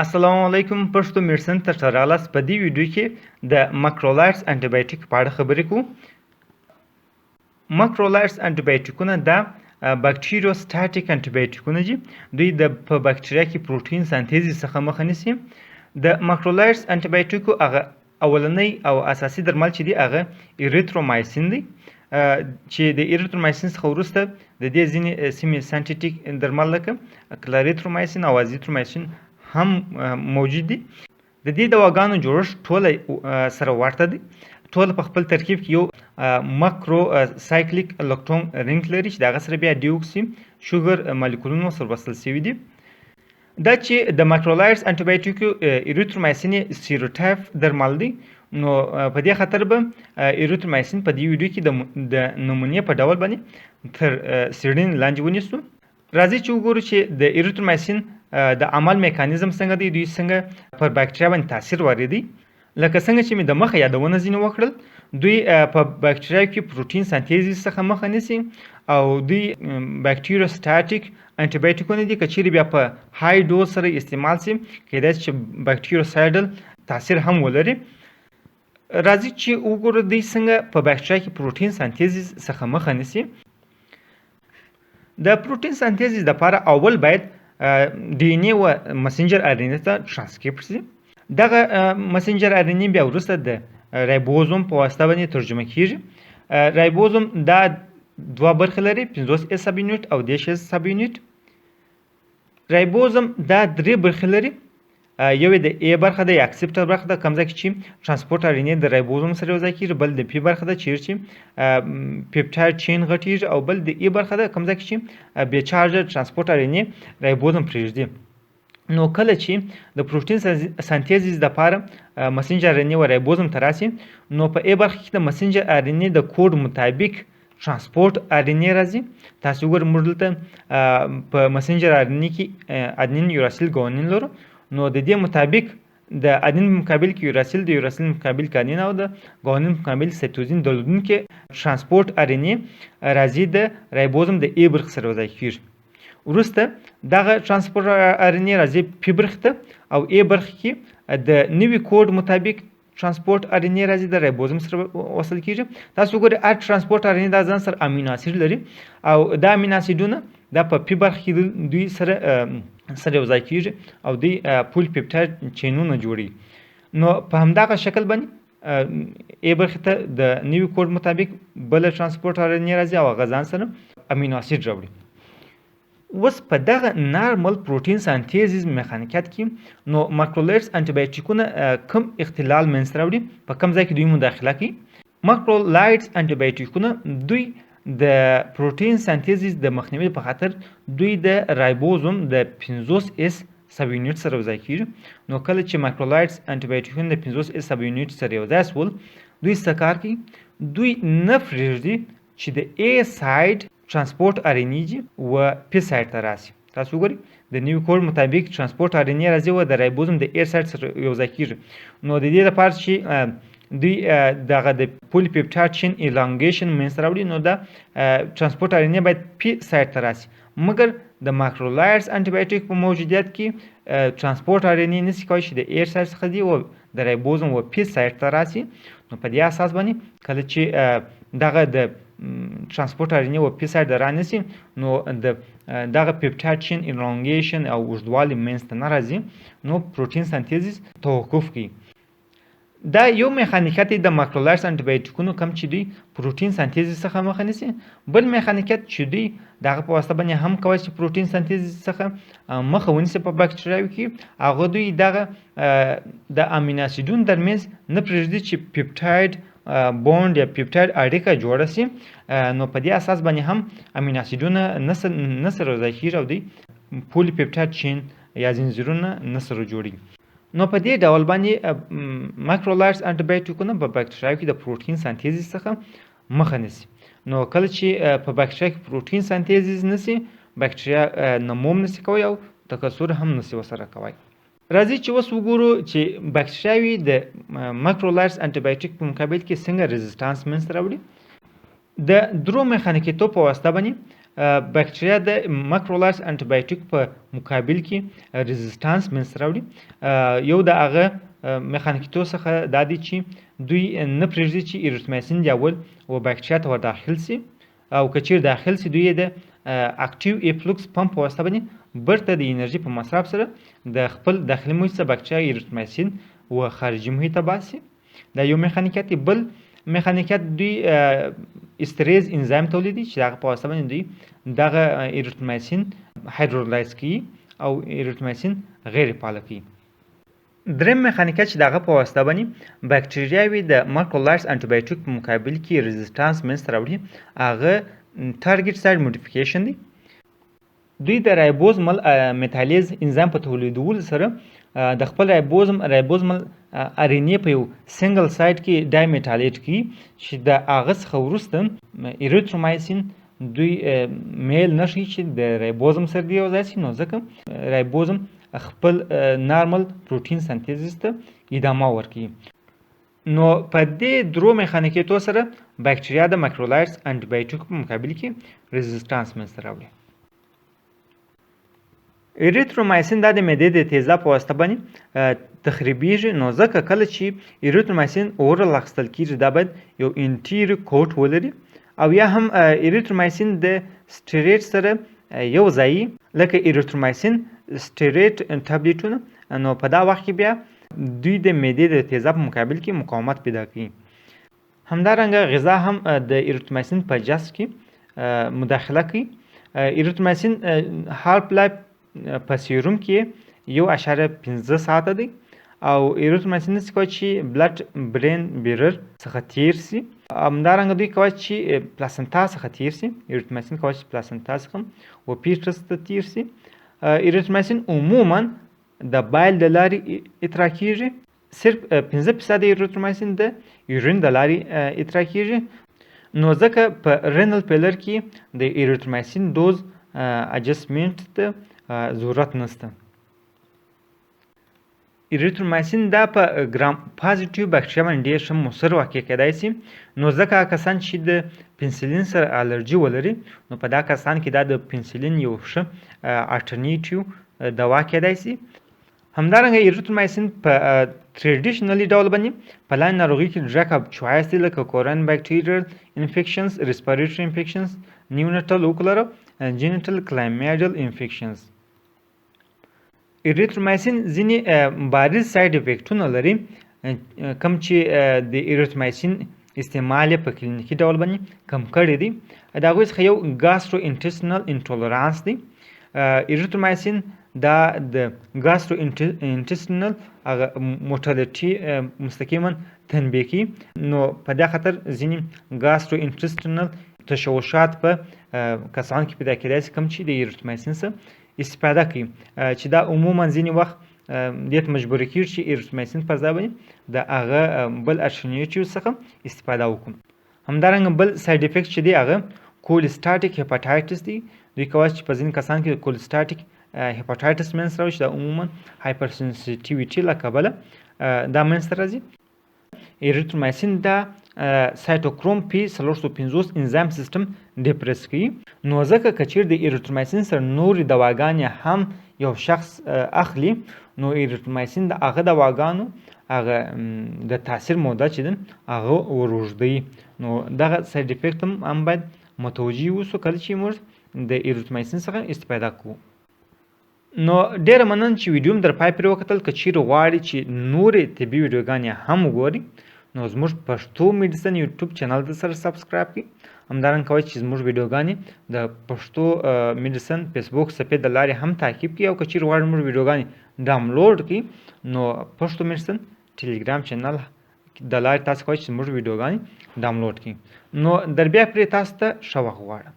السلام علیکم پښتو میډسن ته ښه راغلاست. په دې ویډیو کې د مکرولایډز انټي بایوټیک په اړه خبرې کوو. مکرولایډز انټي بایوټیکونه دا بکټریوسټاټیک انټي بایوټیکونه دي. دوی د په بکټریا کې پروټین سنتیزس څخه مخه نیسي. د مکرولایډز انټي بایوټیکو هغه اولنی او اساسي درمل چې دی هغه ایریترومایسین دی، چې د ایریترومایسین څخه وروسته د دې ځینې سیمې سنتیټیک درمل لکه کلاریترومایسین او ازیترومایسین هم موجود دي. د دې دواګانو جوړښت ټوله سره ورته دی. ټول په خپل ترکیب کې یو مکرو سایکلیک لکټون رینګ لري چې د هغه سره بیا ډیوکسي شوګر مالیکولونه سره وصل شوي دي. دا چې د ماکرولایډز انټي بایوټیکو ایریترومایسین سیروټایپ درمل دی، نو په دې خاطر به ایریترومایسین په دې ویډیو کې د نمونې په ډول باندې تر څېړنې لاندې ونیسو. راځئ چې وګورو چې د ایریترومایسین د عمل میکانیزم څنګه دی، دوی څنګه پر باکتریا باندې تاثیر واردوي. لکه څنګه چې مې د مخه یادونه ځینې وکړل، دوی په باکتریا کې پروټین سنتیزس څخه مخه نیسي او دوی باکتریوسټاټیک انټي بایوټیکونه دي. که چیرې بیا په های ډوز سره استعمال شي، کیدای شي چې باکتریوسایډل تاثیر هم ولري. راځي چې وګورو دوی څنګه په باکتریا کې پروټین سنتیزس څخه مخه نیسي. د پروټین سنتیزس لپاره اول باید ډي ان ای و مسنجر ار ان ای ته ترانسکریپټ شي. دغه مسنجر ار ان ای بیا وروسته د رایبوزوم په واسطه باندې ترجمه کیږي. رایبوزوم دا دوه برخې لري، 50 اس سب یونټ او 30 اس سب یونټ. رایبوزوم دا درې برخې لري. یو د ای برخه ده یا اکسپټر برخه ده، کوم ځای کې چې ترانسپورټ ار ان ای د رایبوزوم سره یو ځای کیږي، بل د پی برخه ده چیرې چې پیپټاید چین غټیږي، او بل د ای برخه ده کوم ځای کې چې بې چارجر ترانسپورټ ار ان ای رایبوزوم پرېږدي. نو کله چې د پروټین سنتیزس لپاره مسنجر ار ان ای و رایبوزوم ته راسي، نو په ای برخه کې د مسنجر ار ان ای د کوډ مطابق ترانسپورټ ار ان ای راځي. تاسو وګورئ، موږ دلته په مسنجر ار ان ای کې ادنین یوراسیل ګوانین لرو، نو د دې مطابق د ادنین په مقابل کې یوراسیل، د یوراسیل مقابل کې ادنین او د ګوانین په مقابل سایتوزین درلودونکي ترانسپورټ ار ان ای راځي، د رایبوزوم د ای برخې سره یوځای کیږي. وروسته دغه ترانسپورټ ار ان ای راځي پی برخې ته او ای برخې کې د نوي کوډ مطابق ترانسپورټ ار ان ای راځي، د رایبوزوم سره وصل کیږي. تاسو وګورئ، هر ترانسپورټ ار ان ای دا ځان سره امینو اسید لري او دا امینو اسیدونه دا په پی برخه کې دوی سره یو ځای کیږي او دوی پول پیپټاید چینونه جوړوي. نو په همدغه شکل باندې ای برخې ته د نوي کوډ مطابق بله ترانسپورټ ار ان ای راځي او هغه ځان سره امینو اسید راوړي. اوس په دغه نارمل پروټین سنتیزس میخانیکیت کې نو ماکرولایډز انټي بایوټیکونه کوم اختلال منځته راوړي، په کوم ځای کې دوی مداخله کوي؟ ماکرولایډز انټي بایوټیکونه دوی د پروټین سنتیزس د مخنیوي په خاطر دوی د رایبوزوم د 50 اس سب یونټ سره یوځای کیږي. نو کله چې ماکرولایډز انټي بایوټیکونه د 50 اس سب یونټ سره یوځای شول، دوی څه کار کوي؟ دوی نه پرېږدي چې د ای سایډ ترانسپورټ ار ان ای جي و پی سایډ ته راسي. تاسو وګورئ، د نوي کوډ مطابق ترانسپورټ ار ان ای راځي و د رایبوزوم د ای سایډ سره یو ځای کیږي. نو د دې لپاره چې دوی دغه د پولي پیپټاید چین ایلانګیشن منځته راوړي، نو دا ترانسپورټ ار ان ای باید پی سایډ ته راسي. مګر د ماکرولایډز انټي بایوټیک په موجودیت کې ترانسپورټ ار ان ای نشي کولی چې د ای سایډ څخه دی و د رایبوزوم و پی سایډ ته راسي. نو په دې اساس باندې کله چې دغه د ترانسپورټ ار ان ای و پی سایډ را نشي، نو د دغه پیپټاید چین ایلونګیشن او اوږدوالی منځته نه راځي، نو پروټین سنتیزس توقف کوي. دا یو میخانیکیت دی د ماکرولایډز انټي بایوټیکونو کوم چې دوی پروټین سنتیزس څخه مخه نیسي. بل میخانیکیت چې دوی د هغه په واسطه باندې هم کولی شي پروټین سنتیزس څخه مخه ونیسي په باکتریاوو کې، هغه دوی دغه د امینو اسیدونو ترمنځ نه پرېږدي چې پیپټاید بونډ یا پیپټاید اړیکه جوړه شي. نو په دې اساس باندې هم امینو اسیدونه نه سره یوځای کېږي او دوی پولي پیپټاید چین یا زنځیرونه نه سره جوړوي. نو په دې ډول باندې ماکرولایډز انټي بایوټیکونه په باکتریاو کې د پروټین سنتیزس څخه مخه نیسي. نو کله چې په باکتریا کې پروټین سنتیزس نسی، باکتریا نموم نسی کوي او تکثر هم نسی ورسره کوي. راځي چې اوس وګورو چې باکتریاوې د ماکرولایډز انټي بایوټیک په مقابل کې څنګه رزیسټانس منځته راوړي. د درو میخانیکیتو په واسطه باندې بکټریا د مکرولایډز انټي بایوټیک په مقابل کې resistance منځته راوړي. یو د هغه میخانیکیتو څخه دا دی چې دوی نه پرېږدي چې erythromycin د اول و بکټریا ته ورداخل سي، او که چیرې داخل سي دوی یې د active efflux pump په واسطه باندې بیرته د انرژي په مصرف سره د خپل داخلي محیط څخه بکټریا erythromycin و خارجي محیط ته باسي. دا یو میخانیکیت دی. بل میخانیکیت دوی esterase انزایم تولیدي چې دغه په واسطه باندې دوی دغه erythromycin hydrolyze کوي او erythromycin غیر فعال کوي. دریم میخانیکیت چې دغه په واسطه باندې بکټریاوې د macrolides انټي بایوټیک په مقابل کې resistance منځته راوړي هغه target site modification دی. دوی د ribosomal methylase انزایم په تولیدولو سره د خپل ribosomal RNA په یو single site کې demethylate کوي چې د هغه څخه وروسته erythromycin دوی میل نه ښیي چې د رایبوزم سره دی یو ځای سي، نو ځکه رایبوزم خپل normal protein synthesis ته ادامه ورکوي. نو په دې درو میخانیکیتو سره بکټریا د macrolides انټي بایوټیک په مقابل کې resistance منځته راوړي. erythromycin دا د معدې د تیزاب په واسطه باندې تخریبیږي، نو ځکه کله چې erythromycin oral اخیستل کیږي دا باید یو enteric coat ولري، او یا هم erythromycin د steroid سره یو ځای لکه erythromycin stearate ټابلیټونه، نو په دا وخت کې بیا دوی د معدې د تیزاب په مقابل کې مقاومت پیدا کوي. همدارنګه غذا هم د erythromycin په جذب کې مداخله کوي. erythromycin half life په سیروم کې 1.5 ساعته دی، او erythromycin نسي کولی چې blood brain barrier څخه تیر سي. همدارنګه دوی کولی چې placenta څخه تیر سي، erythromycin کولی چې placenta څخه و fetus ته تیر سي. erythromycin عموما د bile د لارې اطراح کیږي، صرف 5% erythromycin د urine د لارې اطراح کیږي، نو ځکه په renal failure کې د erythromycin dose adjustment ته ضرورت نشته. erythromycin دا په gram positive بکټریا باندې ډېر ښه موثر واقع کېدای سي، نو ځکه هغه کسان چې د پنسلین سره الرجي ولري نو په دا کسان کې دا د پنسلین یو ښه alternative دوا کېدای سي. همدارنګه erythromycin په traditionally ډول باندې په لاندې ناروغي کې drug of choice دی، لکه corynebacterial infections، respiratory infections، neonatal ocular، genital chlamydial infections. erythromycin ځینې بارز side effect ونه لري کوم چې د erythromycin استعمال یې په کلینیکي ډول باندې کم کړی دی. د هغوی څخه یو gastrointestinal intolerance دی. erythromycin دا د gastrointestinal هغه motility مستقیما تنبیه کوي، نو په دې خاطر ځینې gastrointestinal تشوشات په کسانو کې پیدا کېدای شي کوم چې د erythromycin څخه استفاده کوي، چې دا عموما ځینې وخت دې ته مجبور کېږي چې erythromycin پر ځای باندې د هغه بل alternative څخه استفاده وکړو. همدارنګه بل side effect چې دی هغه cholestatic hepatitis دی. دوی کولی چې په ځینې کسان کې cholestatic hepatitis منځته راوړي چې دا عموما hypersensitivity له کبله دا منځته راځي. erythromycin دا cytochrome P 450 enzyme system depress کوي، نو ځکه که چیرې د erythromycin سره نورې دواګانې هم یو شخص اخلي نو erythromycin د هغه دواګانو هغه د تاثیر موده چې ده هغه ور اوږدوي. نو دغه side effect هم باید متوجه اوسو کله چې موږ د erythromycin څخه استفاده کوو. نو ډیره مننه چې ویډیو مو تر پای پورې وکتل. که چیرې غواړئ چې نورې طبي ویډیوګانې هم وګورئ نو زموږ پښتو Medicine YouTube channel ته سره subscribe کړئ. همدارنګه کوئ چې زموږ ویډیوګانې د پښتو Medicine فیسبوک صفحې د لارې هم تعقیب کړئ، او که چیرې غواړئ موږ ویډیوګانې ډاونلوډ کړئ نو پښتو Medicine ټلګرام channel د لارې تاسو کوئ چې زموږ ویډیوګانې ډاونلوډ کړئ. نو در بیا پرې تاسو ته ښه وخت غواړم.